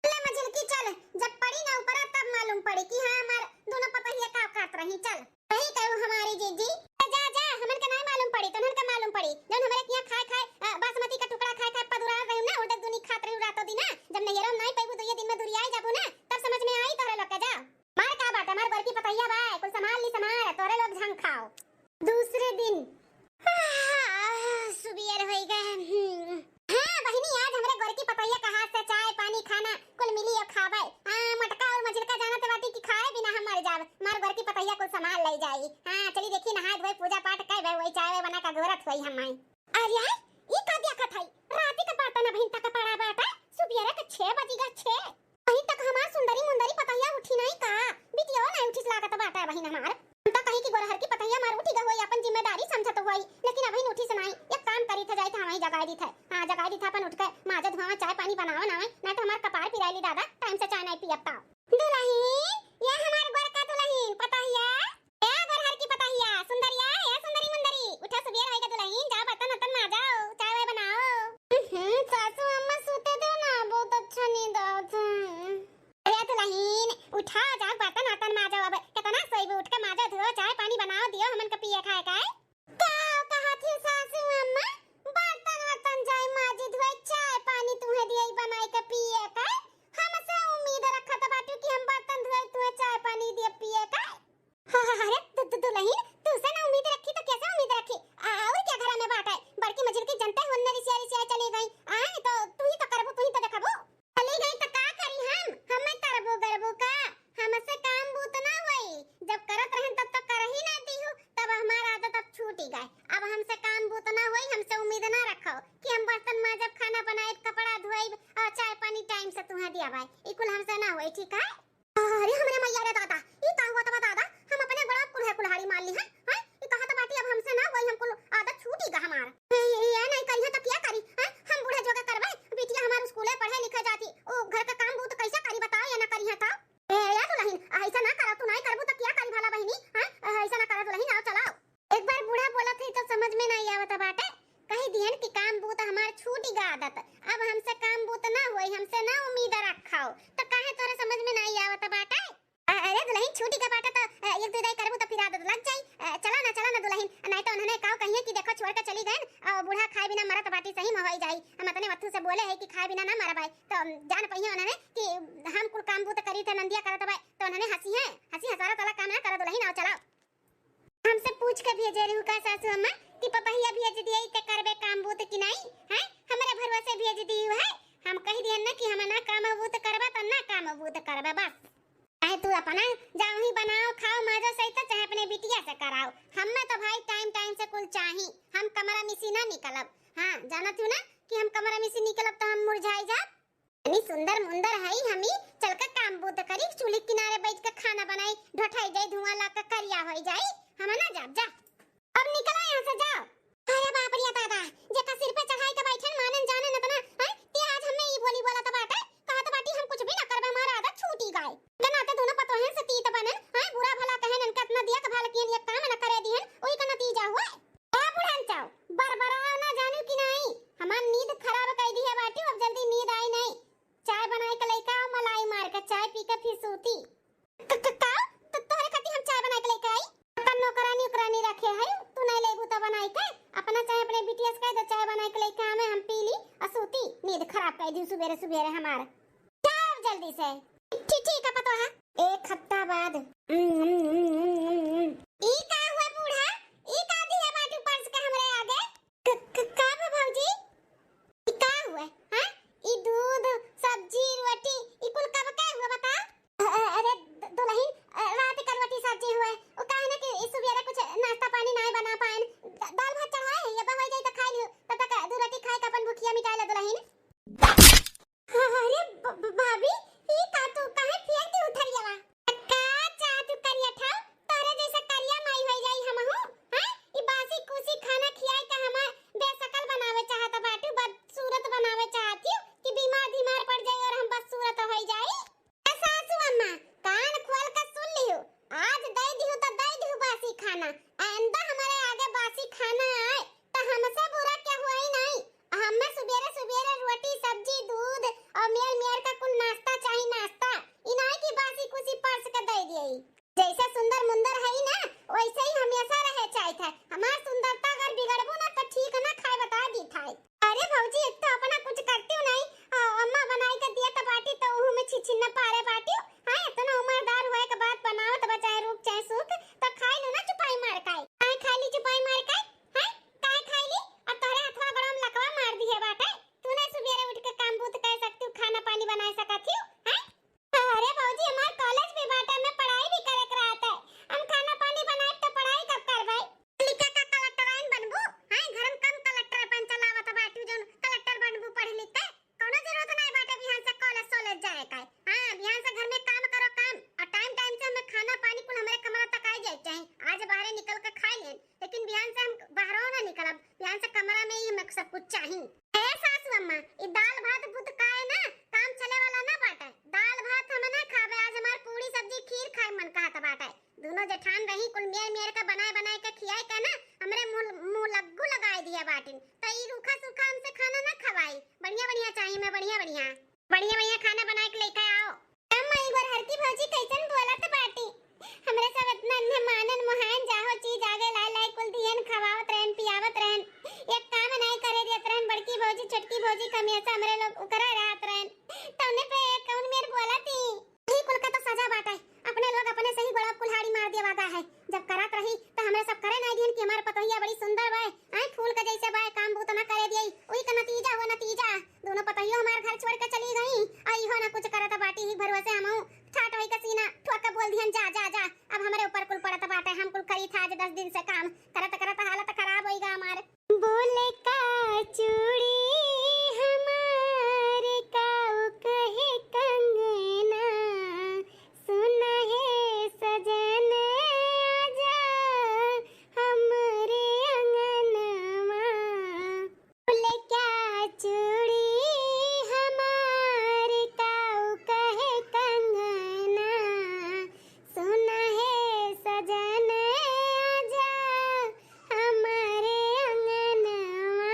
ले मझिलकी चल, जब पड़ी ना ऊपरा तब मालूम पड़ी कि हाँ, हमार दोनों पतहिया का करत रही। चल, सही कहू हमारी जीजी। जा, जा, हमन के नाई मालूम पड़ी, तोहन के मालूम पड़ी। जौन हमरे किहाँ खाए, खाए, अ, बासमती का टुकड़ा खाए, खाए पदुरा रही ना, उल्टे दुनी खात रही रातों दिन ना। जब नैहरों में नाई पैबू, दुइये दिन में दुरियाई जाबू ना, तब समझ में आई तोहरे लोग के। जा। मार का बाटे, मार गोरकी पतहिया बा, कुल संभाल ली, संभाल, तोहरे लोग झंग खाओ। दूसरे दिन। आह, सुबियर होई गए। हम्म। हाँ बहिनी, आज हमरे गोरकी पतहिया का हाथ से चाय, पानी, खाना कुल मिली और खाबे। हाँ, मोटका और मझिलका जानत बाटी कि खाए बिना हम मर जाब। मार गोरकी पतहिया कुल संभाल लई जाई। हाँ, चली देखी, नहाए धोए, पूजा पाठ कइबे, वही चाय वाय बना के गोरत होई हम आई। अरे यार, ई का देखत हई? राती का बर्तन अबहिन तक पड़ा बाटे, सुबियरे के छह बजी गा, छह। अबहिन तक हमार सुंदरी मुंदरी पतहिया उठी नाई का? बिटियो नाई उठिस लागत बाटे अबहिन हमार। हम तो कही कि गोरहर की पतहिया मार उठी गई होई, अपन जिम्मेदारी समझत होई, लेकिन अबहिन उठिस नाई। एक काम करी थे, जाई थे, हम ही जगाई दी थे। हाँ, जगाई दी थे, अपन उठ के माजा धोवा, चाय पानी बनावा नावे, नाई तो हमार कपार पिराई ली दादा, टाइम से चाय नाई पियब तो। दुलहिन, ये हमार गोरका दुलहिन, पतहिया, ए गोरहर की पतहिया, सुंदरिया, ए सुंदरी मुंदरी, उठा, सुबेर होइगा दुलहिन, जाओ बर्तन वर्तन माजाओ, चाय वाय बनाओ। हम्म, सासू अम्मा सूते दो ना, बहुत अच्छा नींद आवत है। अरे दुलहिन, उठा, जाओ बर्तन वर्तन माजाओ, अब कितना सोइबू, उठ के माजाओ धोओ, चाय पानी बनाओ, दियो हमन के पिए खाए का। का कहत ही सासू अम्मा, बर्तन वर्तन जाई माजी धोए, चाय पानी तुहे दिए बनाई के पिए का? हमसे उम्मीद रखत बाटू कि हम बर्तन धोए तुहे चाय पानी दिए पिए का? अरे दु-, दु-, दुलहिन, तुसे ना उम्मीद रखी तो कैसे उम्मीद रखी? आ, और क्या घरा में बात है? बड़की मझिलकी जनते हुन में रिसिया रिसिया चली गई। आए तो तू ही तो करबू, तू ही तो देखबू। चली गई तो का करी हम? हमें तरबू गरबू का? हमसे काम बूत ना होई। जब करत रहन तब तो कर ही ना दीहू, तब हमार आदत अब छूटी गए। अब हमसे काम बूत ना होई, हमसे उम्मीद ना रखो कि हम बर्तन माजब, खाना बनाइब, कपड़ा धोइब और चाय पानी टाइम से तुहे दिया भाई। ई कुल हमसे ना होई, ठीक है? अरे हमरे मैया रे दादा, ई का हुआ तबा दादा? हम अपने गोड़ा कुल्हे कुल्हाड़ी मार ली हैं, हैं? ई कहा तो बाटी अब हमसे ना होई, हम कुल आदत छूटी गा हमार। ए, ए, ए, नहीं करी है तो क्या करी, हैं? हम बूढ़े जोगे करबे, बिटिया हमार स्कूले पढ़े लिखे जाती, ओ घर का काम बूत कैसे करी बताओ, ये ना करी है तो? ए, ए दुलहिन, ऐसा ना करा, तू नहीं करबू तो क्या करी भला बहिनी, हैं? ऐसा ना करा दुलहिन, आओ चलाओ। एक बार बूढ़ा बोलत है तो समझ में नहीं आवत बाटे, कही दिहन कि काम बूत हमार छूटी गा आदत, अब हमसे काम बूत ना होई, हमसे ना उम्मीद रखाओ, तो काहे तोरे समझ में नहीं आवत बाटे? अ-, अरे दुलहिन, छूटी गा बाटे तो, अ, एक दो दाई करबू तो फिर आदत लग जाई। अ, चला ना, चला ना दुलहिन, नहीं तो उन्होंने काव कहिए कि देखो छोड़ के चली गए, और बूढ़ा खाए बिना मरत बाटी सही में होई जाई। हम अतने मत्थू से बोले है कि खाए बिना ना मरबाई, तो जान पहिए उन्होंने कि हम कुल काम बूत करी थे, नंदिया करत बाई, तो उन्होंने हंसी है, हंसी हंसारा तोला काम ना करो दुलहिन, आओ चलाओ। हमसे पूछ के भेजे रहू का सासू अम्मा कि पपहिया भेज दिए ते करबे काम बूत कि नहीं? हैं? हमरे भरोसे भेज दियो है। हम कह दियन ना कि हम ना काम बूत करबा तो ना काम बूत करबा बस। चाहे तू अपना जाओ ही बनाओ, खाओ, माजो सही तो चाहे अपने बिटिया से कराओ। हमें तो भाई टाइम टाइम से कुल चाही। हम कमरा में से ना निकलब। हाँ, जानत हूँ ना कि हम कमरा में से निकलब तो हम मुरझाई जाब। इतनी सुंदर मुंदर हई हमी, चल के काम बूत करी, चूल्हे किनारे बैठ के खाना बनाई, ढोठाई जाई, धुआं लाग के करिया होई जाई, हम ना जाब, जा। अब निकला यहाँ से, जाओ। अरे बाप रे दादा, जेका सिर पे चढ़ाई के बैठन मानन जानन इतना, हैं? ते आज हमें ई बोली बोलत बाटे, कहत बाटी हम कुछ भी ना करबे, हमार आदत छूटी गए। के नाते दोनों पतोहन से तीत बनन, हैं? बुरा भला कहन, इनका इतना दिया के भला कियन, एक काम ना करे दिहन, ओही का नतीजा हुए। ए बुढ़न चाव, बरबराव ना जानू कि नाई? हमार नींद खराब कई दिहे बाटी, अब जल्दी नींद आई नाई। चाय बनाए के लइका आओ, मलाई मार के चाय पी के फिर सूती। क-, क-, का? तो तोहरे खातिर हम चाय बनाए के लइका आई? अपन नौकरानी उकरानी रखे है, तू नहीं लेबू तो बनाए के? अपना चाय अपने बिटिया से कह दे, चाय बनाए के लइका हमें हम पी ली और सूती। नींद खराब कई दी सुबेरे सुबेरे हमार। जाओ जल्दी से। ठीक, ठीक है पतोहा। एक हफ्ता बाद। ई का हुआ बूढ़ा? ई का दिया बाटू परस के हमरे आगे? क-, क-, का बा भौजी? ई का हुआ? हाँ? ई दूध, सब्जी, रोटी, ई कुल कब के हुआ बता? अ-, अ-, अरे द-, दुलहिन, अ, रात का रोटी सब्जी हुआ। वो काहे ना कि ई सुबेरे कुछ नाश्ता पानी नाय बना पाएन। द-, दाल भात चढ़ाए है, ये बा हो जाई तो खा लियो। तब तक दू रोटी खाए के अपन भुखिया मिटाए ला दुलहिन। बहिन। अरे ब-, ब-, भाभी, ई का तू काहे फेंक दी उथरियावा? का चाह तू करिया ठाव? तोहरे जैसा करिया माई होई जाई हमहू, हैं? ई बासी कुसी खाना खियाई के हमार बेशकल बनावे चाहत बाटू, बदसूरत बनावे चाहत हूँ कि बीमार धीमार पड़ जाई और हम बदसूरत होई जाई। ए सासू अम्मा, कान खोल के सुन लिहु, आज दे दिहु त दे दिहु बासी खाना, आइंदा हमारे आगे बासी खाना आए त हमसे बुरा केहू होई नाई। हमें सुबेरे सुबेरे रोटी, सब्जी, दूध और मेर मेर का कुल नाश्ता चाही, नाश्ता। ई नाई कि बासी कुसी परस के दे दिए। जैसे सुंदर मुंदर है ना, वैसे ही हमेशा रहे चाहित है। हमार सुंदरता अगर बिगड़बू ना तो ठीक ना खाए बता दी थाई। अरे भौजी, एक तो अपना कुछ करती हूँ नहीं, आ, अम्मा बनाई के दिया त बाटी तो उहू में छिछिन्ना पारे बाटी। हाँ, इतना उम्रदार हुए के बाद बनावत बा चाहे रूख चाहे सूख, तो खाई लो ना चुपाई मार काई। काहे खाई ली चुपाई मार काई? हैं? काहे खाई ली? अब तोहरे हथवा गोड़वा में लकवा मार दिए बाटे। तू ना सुबेरे उठ के काम बूत कर सकती हूँ, खाना पानी बना सकत हूँ, हैं? अरे भौजी, हमार कॉलेज भी बाटे, हमें पढ़ाई भी करे के रहत है। हम खाना पानी बनाए तो पढ़ाई कब करबै? लिखा का कलेक्टराइन बनबू? हाँ, घर में कम कलेक्टर अपन चलावत बाटू, जौन कलेक्टर बनबू पढ़ लिख के। कौनो जरूरत नहीं बाटे बिहान से कॉलेज सॉलेज जाए का। हाँ, बिहान से घर में काम करो काम, और टाइम टाइम से हमें खाना पानी कुल हमारे कमरा तक आ जाए चाहे। आज बाहरे निकल के खा लेन, लेकिन बिहान से हम बाहरों ना निकलब। बिहान से कमरा में ही हमें सब कुछ चाही। ए सासू अम्मा, ई दाल भात बुत काहे ना काम चले वाला ना बाटे। दाल भात हम ना खाबे, आज हमार पूरी सब्जी खीर खाए मन कहत बाटे। दोनों जेठान रही कुल मेर मेर के बनाए बनाए के खियाए के ना हमरे मुंह मुंह लग्गू लगाए दिया बाटिन। त ई रूखा सूखा हमसे खाना ना खवाई, बढ़िया बढ़िया चाही मैं, बढ़िया बढ़िया। बढ़िया बढ़िया खाना बनाए के लेके आओ। अम्मा, ई गोरहरकी भौजी कैसन बोलत बाटी? हमरे सब इतना अन्ने मानन मोहान जाहो चीज आगे लाए लाए कुल दिहन, खवावत रहन, पियावत रहन, एक काम नहीं करे देत रहन। बड़की भौजी, छोटकी भौजी के हमेशा हमरे लोग उकरा रहत रहन, तौने पे कौन मेर बोलती? ई कुल का तो सजा बाटे, अपने लोग अपने से ही गोड़ा कुल्हाड़ी मार देवा गा है। जब करत रही त हमरे सब करे नहीं दिहन कि हमार पतोहिया बड़ी सुंदर बाय, आए फूल के जैसे बाय, काम बूत ना करे दिए। उही का नतीजा हुआ नतीजा, दोनों पतोहियो हमार घर छोड़ के चली गई, आ इहो ना कुछ करत बाटी ही भरोसे हमहू ठाट होई के सीना ठोक के बोल दिहन, "जा, जा, जा।" अब हमरे ऊपर कुल पड़त बाटे, हम कुल करी था आज दस दिन से काम, करत करत हालत खराब होई गा हमार। बोले का चूड़ी हमार, काऊ कहे कंगना, सुना है सजन आजा हमरे अंगनवा। बोले का चूड़ी हमार, काऊ कहे कंगना, सुना है सजन आजा हमरे अंगनवा।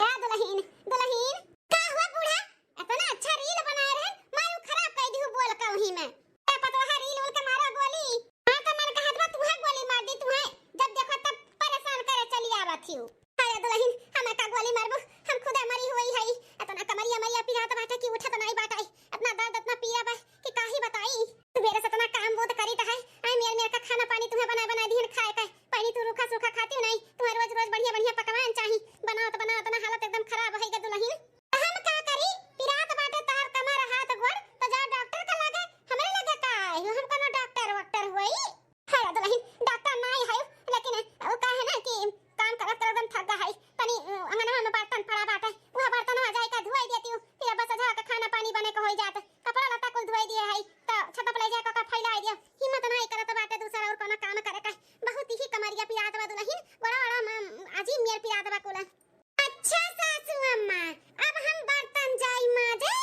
ए दुलहिन, दुलहिन, का हुआ बूढ़ा? इतना अच्छा रील बनाए रहे, मारू खराब कर दिहू बोल का वही में। ए पतोहा रील उल के मारा गोली। हाँ तो मन कहत बा तुहे गोली मार दी तुहे। जब देखो तब परेशान करे चली आवत हियो। अरे दुलहिन, हमें का गोली मारबू? हम खुदे मरी हुई हई। इतना कमरिया मरिया पिरात बाटे कि उठत नाई बाटे। इतना दर्द, इतना पीरा बा कि काहे बताई। सुबेरे से इतना काम बोत करीत है, आई मेर मेर का खाना पानी तुहे बनाए बनाए दिहन खाए का। पहली तू रूखा सूखा खाती हो नहीं, तुहे रोज रोज बढ़िया बढ़िया पकवान चाही। बनावत बनावत ना हालत एकदम खराब होई गा दुलहिन। हम का करी, पिरात बाटे तार कमर हाथ गोड़, तो जाओ डॉक्टर का लगे, हमरे लगे का आई हो, हम कोनो डॉक्टर वॉक्टर होई? है दुलहिन, डॉक्टर नाई है, लेकिन वो का है ना कि काम करत करत एकदम थक गा है। तनी, अ, अंगनवा में बर्तन पड़ा बाटे, वह बर्तनवा जाए का धुआई देती हूँ, फिर बस जा के खाना पानी बने के होई जात, कपड़ा लत्ता कुल धुआई दिए है, तो छत पर ले जाए का फैला दिया। हिम्मत नाई करत बाटे दूसरा और कोनो काम करे का। बहुत ही कमरिया पिरात बा दुलहिन, बड़ा बड़ा म-, अजीब नियर पिरात बा कुल। अच्छा सासू अम्मा, अब हम बर्तन जाई माजे,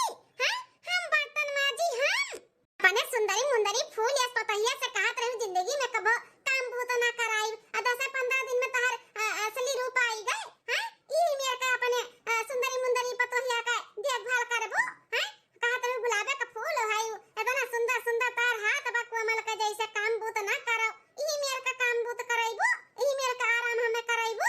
हैं? हम बर्तन माजी हम। अपने सुंदरी मुंदरी फूल यस पतहिया से कहत रही जिंदगी में कबो काम बूत ना कराई, आ दस पन्द्रह दिन में तहर, अ, असली रूप आई गए, हैं? ई मेर का अपने, अ, सुंदरी मुंदरी पतोहिया का देखभाल करबो, हैं? कहत रही गुलाबे का फूल है, इतना सुंदर सुंदर तार हाथ बा कोमल का जैसे काम बूत ना करो, ई मेर का काम बूत करैबो, ई मेर का आराम हमें करैबो।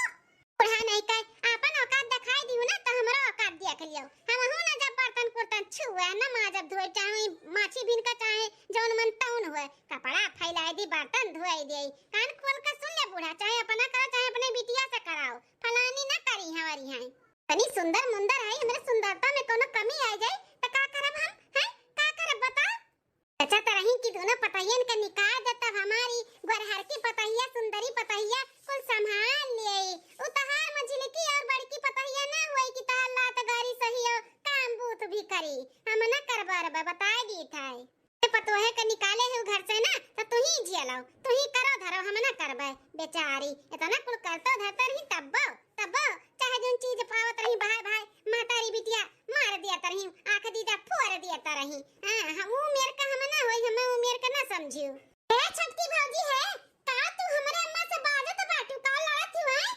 बूढ़ा नहीं कहे, आपन औकात दिखाई दिहु ना, तो हमरो औकात देख लियो। हमहू ना जब बर्तन कुर्तन छुए, ना माजब धोए, चाहे माछी भिन का, चाहे जौन मन तौन हुए, कपड़ा फैलाए दी, बर्तन धोए दे। कान खोल के सुन ले बूढ़ा, चाहे अपना करो, चाहे अपने बिटिया से कराओ, फलानी ना करी हमारी हैं। तनी सुंदर मुंदर है, हमरे सुंदरता में कोनो कमी आ जाए, तो का करब हम, हैं? का करब बताओ? सोचत रही कि दोनों पतहियन के निकाल दे, तब हमारी गोरहरकी पतहिया, सुंदरी पतहिया कुल संभाल लिए। उ तहार मझिलकी और बड़की पतहिया ना होई कि तहार लात अरे, हम ना करबे अरबे, बताए दी था। ते पतोहे के निकाले है घर से ना, तो तू ही जिया लाओ, तू ही करो धरो, हम ना करबे। बेचारी, इतना कुल करतो धरतो रही तब्बो, तब्बो, चाहे जोन चीज पावत रही भाई भाई, महतारी बिटिया मार दिया तरही, आँख दीदा फोर दिया तरही। हाँ, हम ऊ मेर का हम ना होई, हमें ऊ मेर का ना समझियो। ए छोटकी भौजी है, का तू हमरे अम्मा से बाजत बाटू, का लड़त हू, हैं?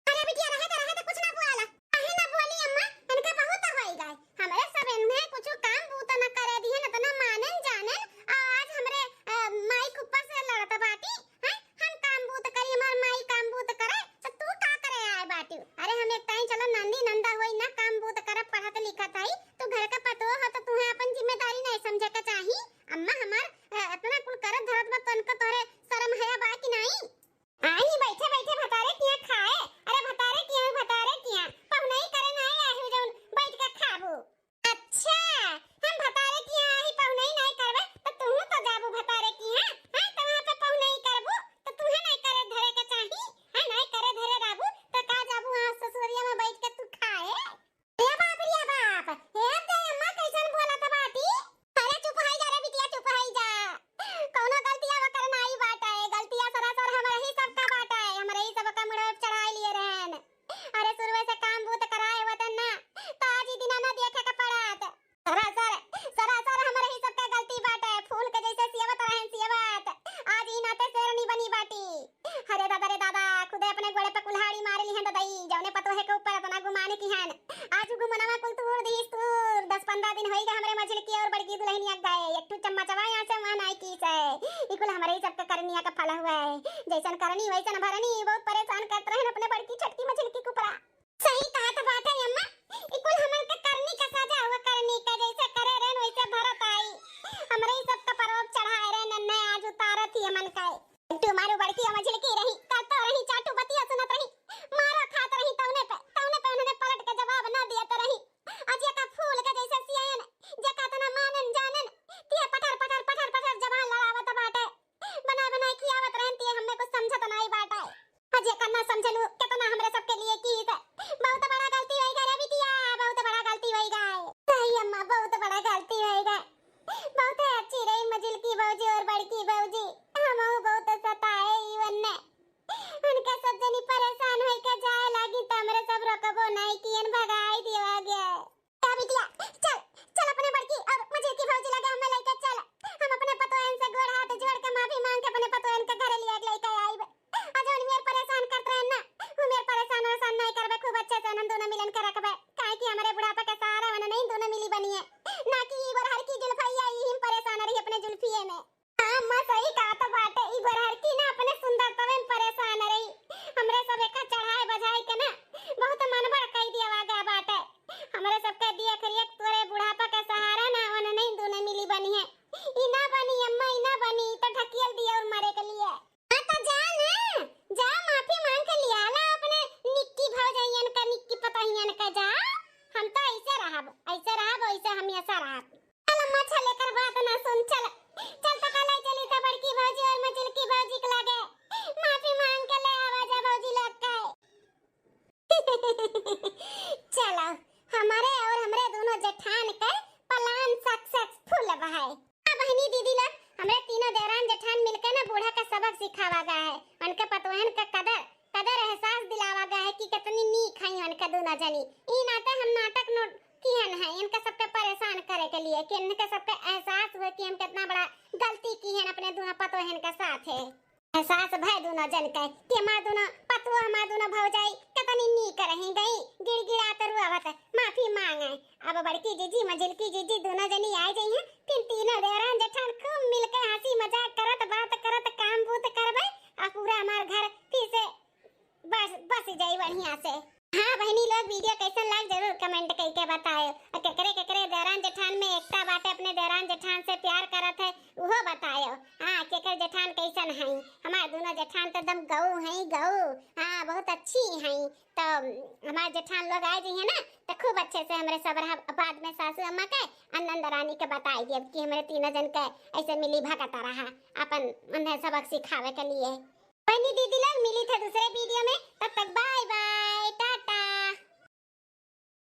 अरे बिटिया, रहे दे, रहे दे, कुछ ना बोला। काहे ना बोली अम्मा, इनका बहुत होई गए। हमरे सब इन्हें कुछ काम बूता ना करे दिहन, इतना मानन जानन, और आज हमरे, अ, माई के ऊपर से लड़त बाटी, हैं? हम काम बूत करी, हमार माई काम बूत करे, तो तू का करे आए बाटी? अरे हम एक टाइम चलो नंदी नंदा होई ना, काम बूत करब, पढ़त लिखत हई, तू घर का पतोह हो तो तुहें अपन जिम्मेदारी नहीं समझे के चाही। अम्मा हमार, अ, इतना कुल करत धरत बा, तनको तोहरे शर्म हया बा कि नहीं? आई बैठे बैठे भतारे किया खाए। अरे भतारे किया, भतारे किया पहुनई करे ना आए हो जौन बैठ के खाबू। अच्छा, हम भतारे किया आई पहुनई नहीं करबे तो तू तो जाबू भतारे किया। हाँ, तो वहाँ पे पहुनई करबू तो तुहे नहीं करे धरे के चाही। हाँ, नहीं करे धरे रहबू तो का जाबू वहाँ ससुरिया में बैठ के तू खाए? ए बाप रे बाप, ए दे अम्मा कैसन बोलत बाटी? अरे चुप हई जा रे बिटिया, चुप हई जा। कौनो गलतिया ओकर नाई बाटे, गलतिया सरासर हमरे ही सबका बाटे, हमरे ही सबका मुड़वे पे चढ़ाई लिए रहन। अरे शुरुए से काम बूत कराए होतन ना, तो आज ई दिना ना देखे के पड़त। सरासर, सरासर हमरे ही सबका गलती बाटे, फूल के जैसे सियवत रहन सियवत, आज ई नाते शेरनी बनी बाटी। अरे दादा रे दादा, खुदे अपने गोड़े पे कुल्हाड़ी मार लिहन ददई, जौने पतोहे के ऊपर इतना गुमान किहन। आज गुमनवा कुल तूर दीस तूर, दस पन्द्रह दिन होई गए हमरे मझिलकी और बड़की दुल्हनिया गए, एक ठू चम्मचवा यहाँ से वहाँ नाई कीस है। ई कुल हमरे ही सबके करनिया का फल हुआ है, जैसन करनी वैसन भरनी, बहुत परेशान करत रहन अपने बड़की छोटकी मझिलकी के ऊपरा। सही कहत बाटे अम्मा, ई कुल हमन के करनी का सजा हुआ, करनी का जैसे करे रहन वैसे भरत आई। हमरे ही सबका परोब चढ़ाए रहन, नन्हे आज उतारत ही हमन का। एक ठू मारू बड़की मझिलकी रही, करतो रही, चाटू बतिया सुनत रही, मारो खात रही, तौने पे, तौने पे उन्होंने पलट के जवाब ना दियत रही। आज ये का फूल के जैसे सियान, जे का तना मानन जानन, तिहे पटर, पटर, पटर, पटर जबान लड़ावत बाटे। बनाए, बनाए खियावत रहन, तिहे हमें कुछ समझत नाई बाटे। आज ये का ना समझलू, कितना हमरे सबके लिए की से। बहुत बड़ा गलती होई गए रे बिटिया, बहुत बड़ा गलती होई गए। सही अम्मा, बहुत बड़ा गलती होई गए। बहुत अच्छी रही मझिलकी भौजी और बड़की भौजी, हमहू बहुत सताए ई वन्ने। उनका सब जनी परेशान होई के जाए लागी, त हमरे सब रोकबो नहीं कियन, भगाई दिया गया। ए बिटिया, चल, चल अपने बड़की और मझिलकी भौजी लगे हमें लेके चल। हम अपने पतोहन से गोड़ हाथ जोड़ के माफी मांग के अपने पतोहन के घरे लिया के लेके आइब। आ जौन मेर परेशान करत रहन ना, वो मेर परेशान वरेशान नहीं करबे, खूब अच्छे से हम दोनों मिलन के रखबे, काहे कि हमरे बुढ़ापा के सहारा वननई दोनों मिली बनिए, ना कि ई बरहर की जुल्फैया, ई हम परेशान रही अपने जुल्फिए में। हाँ, अम्मा सही कहत बाटे, ई बरहर की ना अपने सुंदरतवे में परेशान रही, हमरे सब एक चढ़ाए बजाए के ना बहुत मनबड़ कई दिया गया बाटे। हमरे सबके दिया करिया तोरे बुढ़ापा के सहारा ना वननई दोनों मिली बनिए। ई ना बनी अम्मा, ई ना बनी, ई तो ढकेल दिया और मरे के लिए। हाँ तो जा ना, जा माफी मांग के लिया ला अपने निक्की भौजैयन का, निक्की पतोहियन का, जा। हम तो ऐसे रहब, ऐसे रहब, ऐसे हमेशा रहब। चल अम्मा, चल एकर बात ना सुन, चल, चल तो कल चली तो बड़की भौजी और मझिलकी भौजी के लगे माफी मांग के ले आवा जा भौजी लोग के। चलो, हमरे और हमरे दोनों जेठान के plan successful बा है। हाँ बहिनी दीदी लोग, हमरे तीनों देवरान जेठान मिलके ना बूढ़ा का सबक सिखावा गया है, उनके पतोहन का कदर, कदर एहसास दिलावा गया है कि कितनी नीक है उनके दोनों जनी। ई नाते हम नाटक नोट किहन है, इनका सबके परेशान करे के लिए कि इनके सबके एहसास हुए कि हम कितना बड़ा गलती किहन अपने दोनों पतोहन के साथ है। एहसास भय दोनों जन के कि हमार दोनों पतोह, हमार दोनों भौजाई कतनी नीक रही गई, गिड़गिड़ात रुआवत माफी मांगे। अब बड़की जीजी, मझिलकी जीजी दोनों जनी आ गई हैं, फिर तीनों देवरान जेठान खूब मिलके हंसी मजाक करत, बात करत, काम बूत करबे और पूरा हमार घर फिर से बस, बस जाई बढ़िया से। हाँ बहिनी लोग, video कैसन लाग जरूर comment करके बतायो। और केकरे केकरे देवरान जेठान में एकता बाटे, अपने देवरान जेठान से प्यार करत है, उहो बतायो। हाँ, केकर जेठान कैसन है? हमार दोनों जेठान तो एकदम गऊ हैं, गऊ। हाँ, बहुत अच्छी हैं। तो हमार जेठान लोग आए जइहे ना, तो खूब अच्छे से हमरे सब रहा, बाद में सासू अम्मा के और नंद रानी के बताई दियब कि हमरे तीनों जन के ऐसे मिली भगत रहा, अपन उन्हें सबक सिखावे के लिए। बहिनी दीदी लोग, मिली थे दूसरे video में, तब तक bye bye।